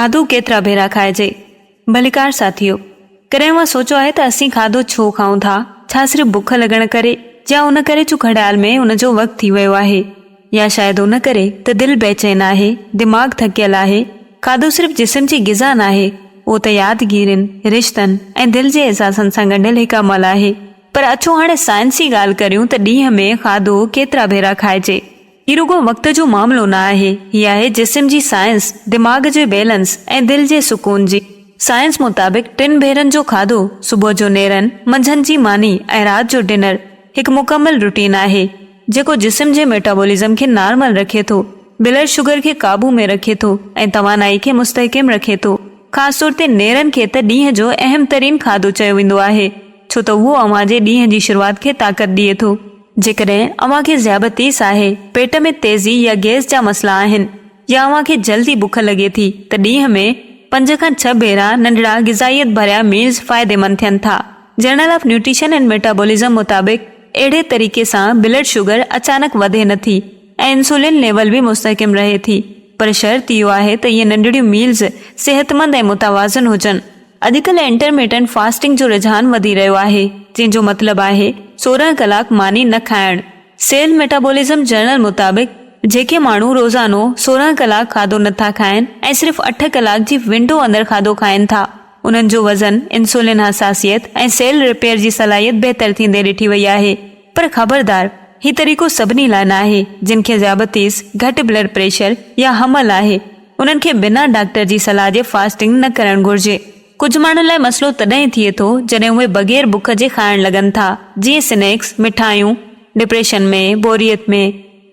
کاڌو ڪيترا ڀيرا کائجي؟ ڀليڪار ساٿيو! ڪڏهن اوهان سوچيو آهي ته اسين کاڌو ڇو کائون ٿا؟ ڇا صرف بک لڳڻ ڪري يا ان ڪري جو گهڙيال ۾ ان جو وقت ٿي ويو آهي؟ يا شايد ان ڪري ته دل بيچين آهي، دماغ ٿڪيل آهي؟ کاڌو صرف جسم جي غذا ناهي، اهو ته يادگيرين، رشتن ۽ دل جي احساسن سان ڳنڍيل هڪ عمل آهي. پر اچو هاڻي سائنسي ڳالهه ڪريون ته ڏينهن ۾ کاڌو ڪيترا ڀيرا کائجي؟ هي رڳو وقت جو معاملو نه آهي، هي آهي جسم جي سائنس، دماغ جي بيلنس ۽ دل جي سڪون جي. سائنس مطابق ٽن ڀيرن جو کاڌو، صبح جو نيرن، منجهند جي ماني ۽ رات جو ڊنر، هڪ مڪمل روٽين آهي، جيڪو جسم جي ميٽابولزم کي نارمل رکي ٿو، بلڊ شگر کي قابو ۾ رکي ٿو ۽ توانائي کي مستحڪم رکي ٿو. خاص طور تي نيرن کي ته ڏينهن جو اهم ترين کاڌو چيو ويندو آهي، ڇو ته اهو اوهان جي ڏينهن جي شروعات کي طاقت ڏئي ٿو. جيڪڏهن اوهان کي ذيابطيس آهي، پيٽ ۾ تيزي يا گئس جا مسئلا آهن يا اوهان کي جلدي بک لڳي ٿي ته ڏينهن ۾ پنج کان ڇهه ڀيرا ننڍڙا غذائيت ڀريا ميلز فائديمند ٿين ٿا. Journal of nutrition and metabolism مطابق اهڙي طريقي سان بلڊ شگر اچانڪ وڌي نه ٿي ۽ انسولين ليول به مستحڪم رهي ٿي پر شرط اهو آهي ته اهي ننڍڙيون ميلز صحتمند ۽ متوازن هجن. اڄڪلهه انٽرميٽنٽ فاسٽنگ جو رجحان وڌي رهيو آهي، جنهن جو مطلب آهي 16 ڪلاڪ ماني نه کائڻ. سيل ميٽابولزم جرنل مطابق، جيڪي ماڻهو روزانو 16 ڪلاڪ کاڌو نه ٿا کائن ۽ صرف اٺ ڪلاڪ جي ونڊو اندر کاڌو کائن ٿا، انهن جو وزن، انسولين حساسيت ۽ سيل رپيئر جي صلاحيت بهتر ٿيندي ڏٺي وئي آهي. پر خبردار، هي طريقو سڀني لاء ناهي، جن کي ذيابطيس، گهٽ بلڊ پريشر يا حمل آهي. انهن کي بنا ڊاڪٽر جي صلاح جي فاسٽنگ نه ڪرڻ گهرجي. ڪجهه ماڻهن لاء مسئلو تڏهن ٿئي ٿو جڏهن اهي بغير بک جي کائڻ لڳن ٿا، جيئن سنيڪس، مٺايون، ڊپريشن ۾، بوريت ۾،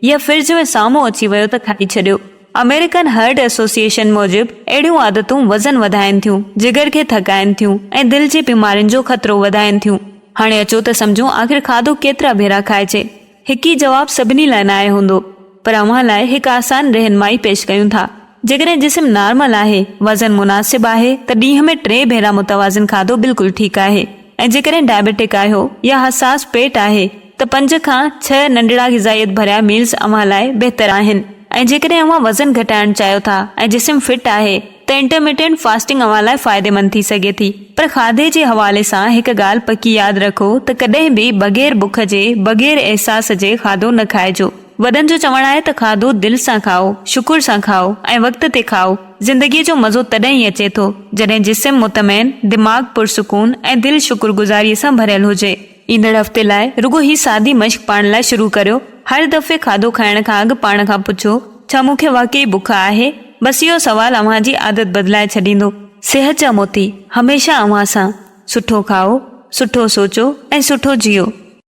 يا فرج ۾ سامهون اچي ويو ته کائي ڇڏيو. آمريڪن هرٽ ايسوسيئيشن موجب اهڙيون عادتون وزن وڌائين ٿيون، جگر کي ٿڪائين ٿيون ۽ دل جي بيمارين جو خطرو وڌائين ٿيون. هاڻي اچو ته سمجهون آخر کاڌو ڪيترا ڀيرا کائجي. هڪ ئي جواب سڀني لاء ناهي هوندو، پر اوهان لاء هڪ آسان رهنمائي پيش ڪيون ٿا. جيڪڏهن جسم نارمل آهي، وزن مناسب آهي ته ڏينهن ۾ ٽي ڀيرا متوازن کاڌو بلڪل ٺيڪ آهي ۽ جيڪڏهن ڊائبيٽڪ آهيو يا حساس پيٽ آهي ته پنج کان ڇهه ننڍڙا غذائيت ڀريا ميلز اوهان لاء بهتر آهن ۽ جيڪڏهن اوهان وزن گهٽائڻ چاهيو ٿا ۽ جسم فٽ آهي ته انٽرميٽنٽ فاسٽنگ اوهان لاء فائديمند ٿي سگهي ٿي. پر کاڌي جي حوالي سان هڪ ڳالهه پڪي ياد رکو ته ڪڏهن به بغير بک جي، بغير احساس جي کاڌو نه کائجو. وڏن جو چوڻ آهي ته کاڌو دل سان کائو، شڪر سان کائو ۽ وقت تي کائو. زندگيء جو مزو تڏهن ئي اچي ٿو، جڏهن جسم مطمئن، دماغ پرسڪون ۽ دل شڪرگذاريء سان ڀريل هجي. ايندڙ هفتي لاء رڳو هي سادي مشق پاڻ لاء شروع ڪريو، هر دفعي کاڌو کائڻ کان اڳ پاڻ کان پڇو، ڇا مون کي واقعي بک آهي؟ بس اهو سوال اوهان جي عادت بدلائي ڇڏيندو. صحت جا موتي هميشه اوهان سان. سٺو کائو، سٺو سوچو ۽ سٺو جيئو.